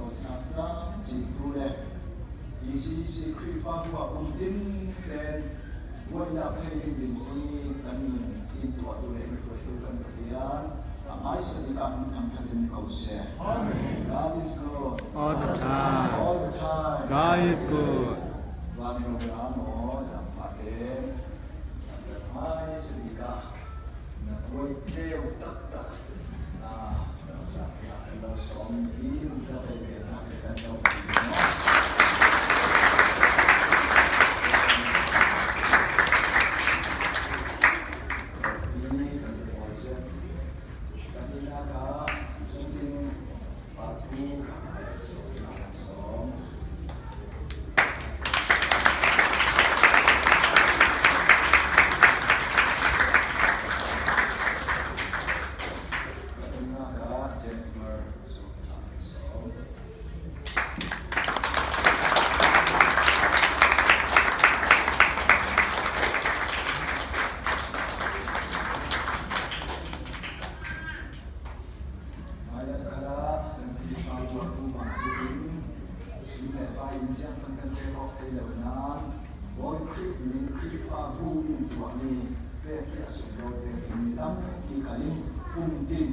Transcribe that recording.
Cawisan camcintu le PCC Khrihfabu ah kum tin tein buainak thei ding ding i kan nun in tuahtu le in hruaitu kan Pathian a hmaisa bik ah in thangṭhat in ko seh. God is good. All the time. All the time. God is good. Van ro la maw zaangfah tein hmaisa bik ah na puai tleu taktak na rak kan lo sawm mi in zapei peknak he kan lo Pahnihnak ah zungding parku a sawm. Pathumnak ah Jennifer Sawm a sawm. Hmaiah khat ah kan Khrihfabu ah tumah in sum le fai in zianghmanh kan pek awk thei lo nain Bawi Khrih min Khrihfabu in tuahmi pek hi a sunglawi pek in mi tampi kal in kum tin